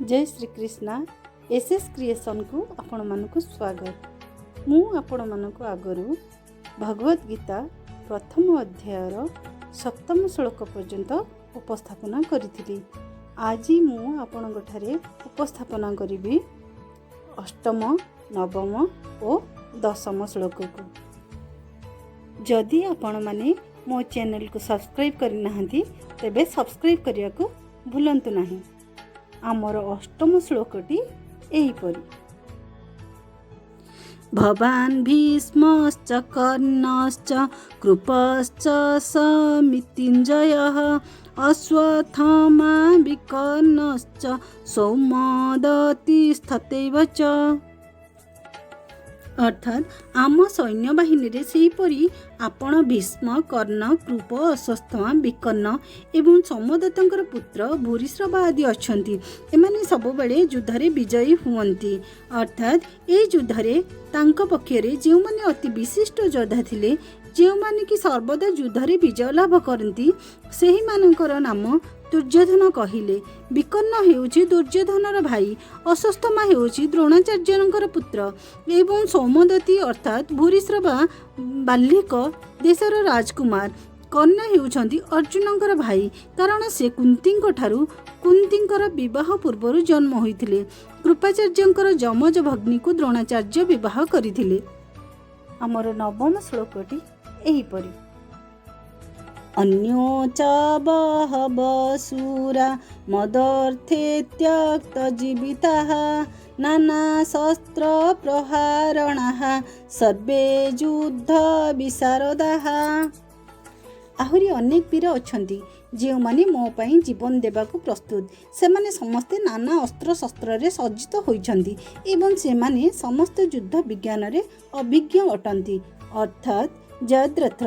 ଜୟ Shrikrishna. S S କ୍ରିଏସନ୍କୁ ଆପଣମାନଙ୍କୁ ସ୍ୱାଗତ। ମୁଁ ଆପଣମାନଙ୍କୁ ଆଗରୁ ଭଗବତ ଗୀତା ପ୍ରଥମ ଅଧ୍ୟାୟର ସପ୍ତମ ଶ୍ଳୋକ ପର୍ଯ୍ୟନ୍ତ ଉପସ୍ଥାପନା କରିଥିଲି। ଆଜି ମୁଁ ଆପଣଙ୍କଠାରେ ଉପସ୍ଥାପନା କରିବି ଅଷ୍ଟମ, ନବମ ଓ ଦଶମ ଶ୍ଳୋକକୁ। ଯଦି ଆପଣମାନେ ମୋ ଚ୍ୟାନେଲକୁ ସବସ୍କ୍ରାଇବ୍ କରିନାହାନ୍ତି, ତେବେ ସବସ୍କ୍ରାଇବ୍ କରିବାକୁ ଭୁଲନ୍ତୁ ନାହିଁ। ଆମର ଅଷ୍ଟମ ଶ୍ଳୋକଟି ଏହିପରି: ଭବାନ୍ ଭୀଷ୍ମଶ୍ଚ କର୍ଣ୍ଣଶ୍ଚ କୃପଶ୍ଚ ସମିତିଞ୍ଜୟଃ ଅଶ୍ୱତ୍ଥାମା ବିକର୍ଣ୍ଣଶ୍ଚ ସୌମଦତ୍ତିସ୍ତଥୈବ ଚ। ଅର୍ଥାତ୍ ଆମ ସୈନ୍ୟବାହିନୀରେ ସେହିପରି ଆପଣ ଭୀଷ୍ମ, କର୍ଣ୍ଣ, କୃପ, ଅଶ୍ୱତ୍ଥାମା, ବିକର୍ଣ୍ଣ ଏବଂ ସୋମଦତ୍ତଙ୍କର ପୁତ୍ର ଭୂରିଶ୍ରବା ଆଦି ଅଛନ୍ତି। ଏମାନେ ସବୁବେଳେ ଯୁଦ୍ଧରେ ବିଜୟୀ ହୁଅନ୍ତି। ଅର୍ଥାତ୍ ଏହି ଯୁଦ୍ଧରେ ତାଙ୍କ ପକ୍ଷରେ ଯେଉଁମାନେ ଅତି ବିଶିଷ୍ଟ ଯୋଦ୍ଧା ଥିଲେ, ଯେଉଁମାନେ କି ସର୍ବଦା ଯୁଦ୍ଧରେ ବିଜୟ ଲାଭ କରନ୍ତି, ସେହିମାନଙ୍କର ନାମ ଦୁର୍ଯ୍ୟୋଧନ କହିଲେ। ବିକର୍ଣ୍ଣ ହେଉଛି ଦୁର୍ଯ୍ୟୋଧନର ଭାଇ, ଅଶ୍ୱତ୍ଥାମା ହେଉଛି ଦ୍ରୋଣାଚାର୍ଯ୍ୟଙ୍କର ପୁତ୍ର ଏବଂ ସୋମଦତ୍ତି ଅର୍ଥାତ୍ ଭୂରିଶ୍ରବା ବାହ୍ଲିକ ଦେଶର ରାଜକୁମାର। କର୍ଣ୍ଣ ହେଉଛନ୍ତି ଅର୍ଜୁନଙ୍କର ଭାଇ, କାରଣ ସେ କୁନ୍ତୀଙ୍କ ଠାରୁ କୁନ୍ତୀଙ୍କର ବିବାହ ପୂର୍ବରୁ ଜନ୍ମ ହୋଇଥିଲେ। କୃପାଚାର୍ଯ୍ୟଙ୍କର ଯମଜ ଭଗ୍ନୀକୁ ଦ୍ରୋଣାଚାର୍ଯ୍ୟ ବିବାହ କରିଥିଲେ। ଆମର ନବମ ଶ୍ଳୋକଟି ଏହିପରି: ଅନ୍ୟେ ଚ ବହବଃ ଶୂରା ମଦର୍ଥେ ତ୍ୟକ୍ତଜୀବିତାଃ ନାନାଶସ୍ତ୍ରପ୍ରହାରଣାଃ ସର୍ବେ ଯୁଦ୍ଧବିଶାରଦାଃ। ଆହୁରି ଅନେକ ବୀର ଅଛନ୍ତି, ଯେଉଁମାନେ ମୋ ପାଇଁ ଜୀବନ ଦେବାକୁ ପ୍ରସ୍ତୁତ। ସେମାନେ ସମସ୍ତେ ନାନା ଅସ୍ତ୍ରଶସ୍ତ୍ରରେ ସଜ୍ଜିତ ହୋଇଛନ୍ତି ଏବଂ ସେମାନେ ସମସ୍ତେ ଯୁଦ୍ଧ ବିଜ୍ଞାନରେ ଅଭିଜ୍ଞ ଅଟନ୍ତି। ଅର୍ଥାତ୍ ଜୟଦ୍ରଥ,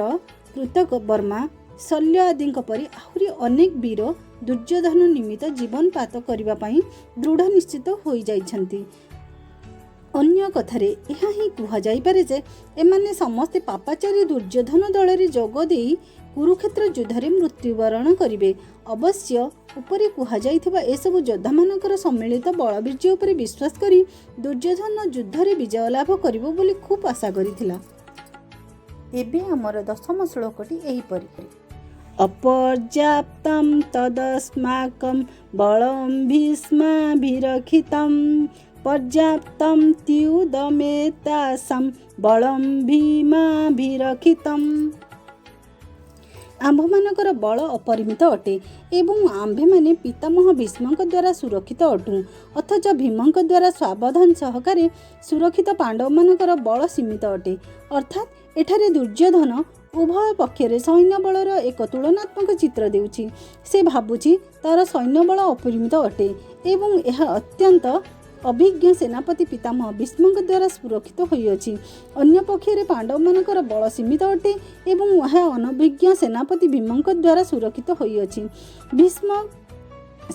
କୃତବର୍ମା, ଶଲ୍ୟ ଆଦିଙ୍କ ପରି ଆହୁରି ଅନେକ ବୀର ଦୁର୍ଯ୍ୟୋଧନ ନିମିତ୍ତ ଜୀବନପାତ କରିବା ପାଇଁ ଦୃଢ଼ ନିଶ୍ଚିତ ହୋଇଯାଇଛନ୍ତି। ଅନ୍ୟ କଥାରେ ଏହା ହିଁ କୁହାଯାଇପାରେ ଯେ ଏମାନେ ସମସ୍ତେ ପାପାଚାରୀ ଦୁର୍ଯ୍ୟୋଧନ ଦଳରେ ଯୋଗ ଦେଇ କୁରୁକ୍ଷେତ୍ର ଯୁଦ୍ଧରେ ମୃତ୍ୟୁବରଣ କରିବେ। ଅବଶ୍ୟ ଉପରେ କୁହାଯାଇଥିବା ଏସବୁ ଯୋଦ୍ଧାମାନଙ୍କର ସମ୍ମିଳିତ ବଳବୀର୍ଯ୍ୟ ଉପରେ ବିଶ୍ୱାସ କରି ଦୁର୍ଯ୍ୟୋଧନ ଯୁଦ୍ଧରେ ବିଜୟ ଲାଭ କରିବ ବୋଲି ଖୁବ୍ ଆଶା କରିଥିଲା। ଏବେ ଆମର ଦଶମ ଶ୍ଳୋକଟି ଏହିପରି: ଅପର୍ଯ୍ୟାପ୍ତಂ ତଦସ୍ମାକଂ ବଳଂ ଭୀଷ୍ମାଭିରକ୍ଷିତಂ ପର୍ଯ୍ୟାପ୍ତଂ ତ୍ୱିଦମେତାସାଂ ବଳଂ ଭୀମାଭିରକ୍ଷିତମ୍। ଆମ୍ଭମାନଙ୍କର ବଳ ଅପରିମିତ ଅଟେ ଏବଂ ଆମ୍ଭେମାନେ ପିତାମହ ଭୀଷ୍ମଙ୍କ ଦ୍ୱାରା ସୁରକ୍ଷିତ ଅଟୁଁ। ଅଥଚ ଭୀମଙ୍କ ଦ୍ୱାରା ସାବଧାନ ସହକାରେ ସୁରକ୍ଷିତ ପାଣ୍ଡବମାନଙ୍କର ବଳ ସୀମିତ ଅଟେ। ଅର୍ଥାତ୍ ଏଠାରେ ଦୁର୍ଯ୍ୟୋଧନ ଉଭୟ ପକ୍ଷରେ ସୈନ୍ୟବଳର ଏକ ତୁଳନାତ୍ମକ ଚିତ୍ର ଦେଉଛି। ସେ ଭାବୁଛି ତାର ସୈନ୍ୟବଳ ଅପରିମିତ ଅଟେ ଏବଂ ଏହା ଅତ୍ୟନ୍ତ ଅଭିଜ୍ଞ ସେନାପତି ପିତାମହ ଭୀଷ୍ମଙ୍କ ଦ୍ୱାରା ସୁରକ୍ଷିତ ହୋଇଅଛି। ଅନ୍ୟ ପକ୍ଷରେ ପାଣ୍ଡବମାନଙ୍କର ବଳ ସୀମିତ ଅଟେ ଏବଂ ଏହା ଅନଭିଜ୍ଞ ସେନାପତି ଭୀମଙ୍କ ଦ୍ୱାରା ସୁରକ୍ଷିତ ହୋଇଅଛି। ଭୀଷ୍ମ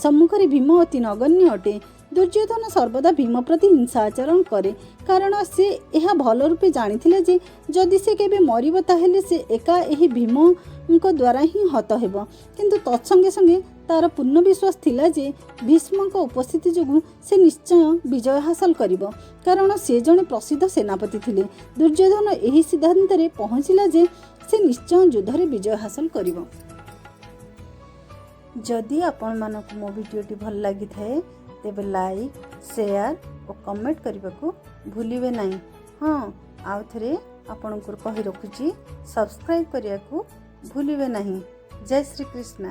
ସମ୍ମୁଖରେ ଭୀମ ଅତି ନଗଣ୍ୟ ଅଟେ। ଦୁର୍ଯ୍ୟୋଧନ ସର୍ବଦା ଭୀମ ପ୍ରତି ହିଂସା ଆଚରଣ କରେ, କାରଣ ସେ ଏହା ଭଲ ରୂପେ ଜାଣିଥିଲା ଯେ ଯଦି ସେ କେବେ ମରିବ, ତାହେଲେ ସେ ଏକା ଏହି ଭୀମଙ୍କ ଦ୍ୱାରା ହିଁ ହତ ହେବ। କିନ୍ତୁ ତତ୍ସଙ୍ଗେ ସଙ୍ଗେ ତାର ପୂର୍ଣ୍ଣ ବିଶ୍ୱାସ ଥିଲା ଯେ ଭୀଷ୍ମଙ୍କ ଉପସ୍ଥିତି ଯୋଗୁଁ ସେ ନିଶ୍ଚୟ ବିଜୟ ହାସଲ କରିବ, କାରଣ ସେ ଜଣେ ପ୍ରସିଦ୍ଧ ସେନାପତି ଥିଲେ। ଦୁର୍ଯ୍ୟୋଧନ ଏହି ସିଦ୍ଧାନ୍ତରେ ପହଞ୍ଚିଲା ଯେ ସେ ନିଶ୍ଚୟ ଯୁଦ୍ଧରେ ବିଜୟ ହାସଲ କରିବ। ଯଦି ଆପଣମାନଙ୍କୁ ମୋ ଭିଡ଼ିଓଟି ଭଲ ଲାଗିଥାଏ, ତେବେ ଲାଇକ୍, ସେୟାର ଓ କମେଣ୍ଟ କରିବାକୁ ଭୁଲିବେ ନାହିଁ। ହଁ, ଆଉ ଥରେ ଆପଣଙ୍କୁ କହି ରଖୁଛି, ସବସ୍କ୍ରାଇବ୍ କରିବାକୁ ଭୁଲିବେ ନାହିଁ। ଜୟ ଶ୍ରୀକୃଷ୍ଣ।